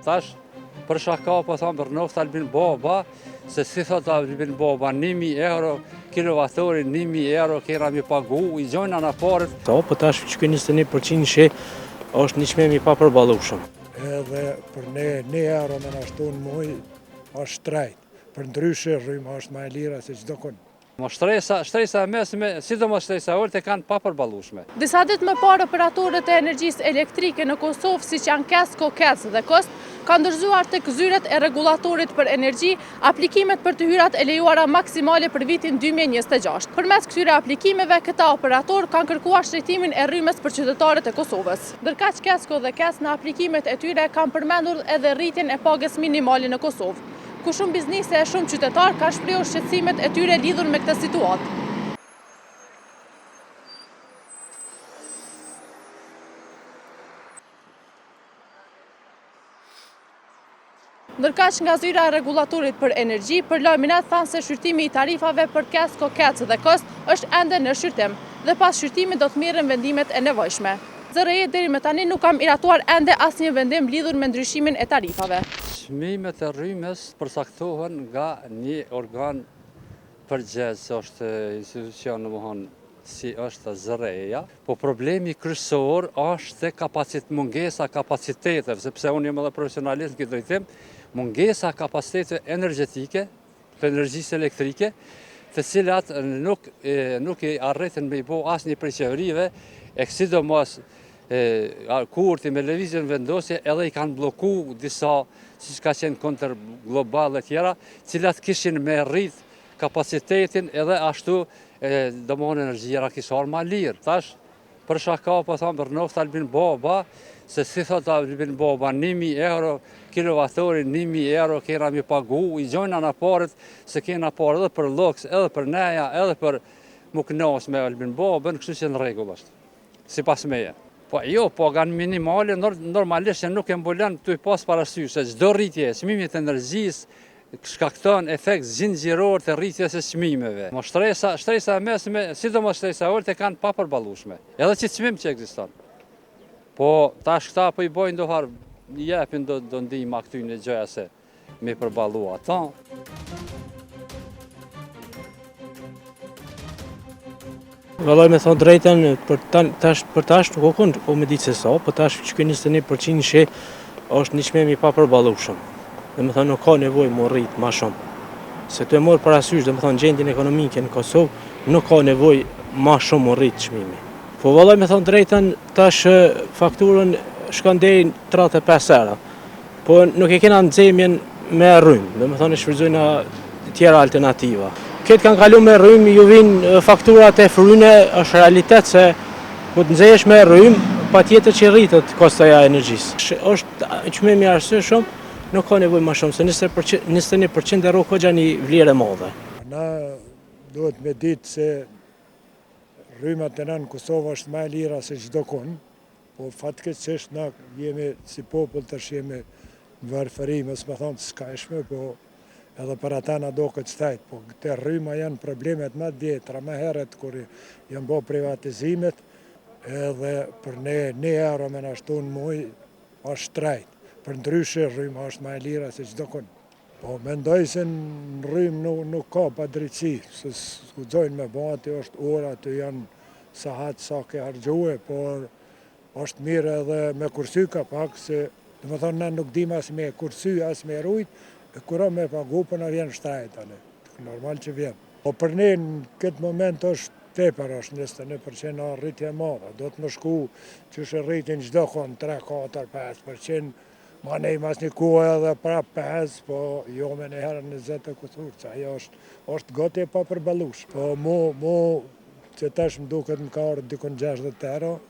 Tash, për shaka, po thonë, rrnoftë Albin Baba, se si thot Albin Baba, 1.000 euro, kilovatori, 1.000 euro, kena mi pagu, i gjojna na paret. Po, po tash që 21% shi është një çmim i papërballueshëm. Edhe për ne, një euro me na shtu në muj, është shtrejt. Përndryshe, rryma është ma e lira se çdo kun. Mo shtresa, shtresa e mesme, sidomos shtresa e ulët e kanë papërballueshme. Disa ditë më parë operatorët e energjisë elektrike në Kosovë, siç janë KESCO, KEDS dhe KOSTT, kanë dorëzuar tek zyret e rregullatorit për energji aplikimet për të hyrat e lejuara maksimale për vitin 2026. Përmes këtyre aplikimeve, këta operatorë kanë kërkuar shtrenjtimin e rrymës për qytetarët e Kosovës. Ndërkaq KESCO dhe KEDS në aplikimet e tyre kanë përmendur edhe rritjen e pagës minimale në Kosovë, ku shumë biznese e shumë qytetarë kanë shprehur shqetësimet e tyre lidhur me këtë situatë. Ndërkaq nga zyra e rregullatorit për energji, për Lajmin Net thanë se shqyrtimi i tarifave për KESCO, KEDS dhe KOSTT është ende në shqyrtim dhe pas shqyrtimit do të merren vendimet e nevojshme. ZRRE deri më tani nuk ka miratuar ende asnjë vendim lidhur me ndryshimin e tarifave. Çmimet e rrymës përcaktohen nga një organ përgjegjës, është institucion, domethënë, si është ZRRE-ja, po problemi kryesor është kapacit, mungesa kapaciteteve, sepse unë jam edhe profesionalist në këtë drejtim, mungesa kapaciteteve energjetike, të energjisë elektrike, të cilat nuk, nuk i arritën me i bo asnjë prej qeverive, e sidomos Kurti me lëvizjen Vetëvendosje edhe i kanë blloku disa, siç ka qenë Counter Global e tjera, cilat kishin me rrit kapacitetin edhe ashtu domethonë energjia kish ardhë ma lirë. Tash, për shaka, po thonë, rrnoftë Albin Baba, se si thot Albin Baba, 1.000 euro, kilovatori, 1.000 euro, kena mi pagu, i gjojna na paret, se kena pare edhe për luks, edhe për neja, edhe për mu knaq me Albin Babën, kështu që në rregull është, sipas meje. Po jo, paga minimale normalisht që nuk e mbulon tu i pas parasysh se çdo rritje e çmimit të energjisë shkakton efekt zinxhiror të rritjes së çmimeve. Mo shtresa, shtresa e mesme, sidomos shtresa e ulët e kanë papërballueshme. Edhe qit çmim që ekziston. Po tash këta po i bojnë dofarë, jepin do, do ndihma këtyne gjoja se me përballu ata. Vallai me thonë drejtën, për tash, për tash nuk o konë, po me ditë se sa, po tash që ky 21% shi është një çmim i papërballueshëm. Domethonë nuk ka nevojë mu rrit ma shumë. Se tu e marrë parasysh, domethonë gjendjen ekonomike në Kosovë, nuk ka nevojë ma shumë mu rrit çmimi. Po vallai me thonë drejtën, tash fakturën shkon deri 35 euro. Po nuk e kena nxemjen me rrymë, domethonë e shfrytëzojna tjera alternativa. Këtë kanë kalu me rrymë, ju vinë fakturat e fryne, është realitet se po të nxehesh me rrymë, patjetër që rritet kostoja e energjisë. Është çmim i arsyeshëm, nuk ka nevojë më shumë, se 21% e rrokë kogja një vlerë e madhe. Na duhet me ditë se rryma te na në Kosovë është ma e lira se çdo kun, Po fatkeqësisht na jemi si popull tash jemi në varfëri, mos me thonë të skajshme, po edhe për ata na doket shtrejt, po te rryma janë problemet ma të vjetra, ma herët kur janë bo privatizimet, edhe për ne një euro me na shtu në muj është shtrejt, përndryshe rryma është ma e lira se çdo kun. Po mendoj se në rrymë nuk, nuk ka padrejtësi, se s'guxojnë me ba, aty është ora, aty janë sahat sa ke harxhue, por është mirë edhe me kursy ka pak, se domethonë na nuk dim as me kursy, as me rujt, e kur me pagu, po na vjen shtrejt tani, normal që vjen. Po për ne në këtë moment është tepër, është 21% rritje e madhe, do të më shku qysh e rritin çdo kon 3, 4, 5%, Manej mas një kohe edhe prap 5, po jo menjëherë 20 e kusur, që ajo është, është gati e papërballueshme. Po mu, mu, që tash më duket më ka ardhë dikun 60 euro.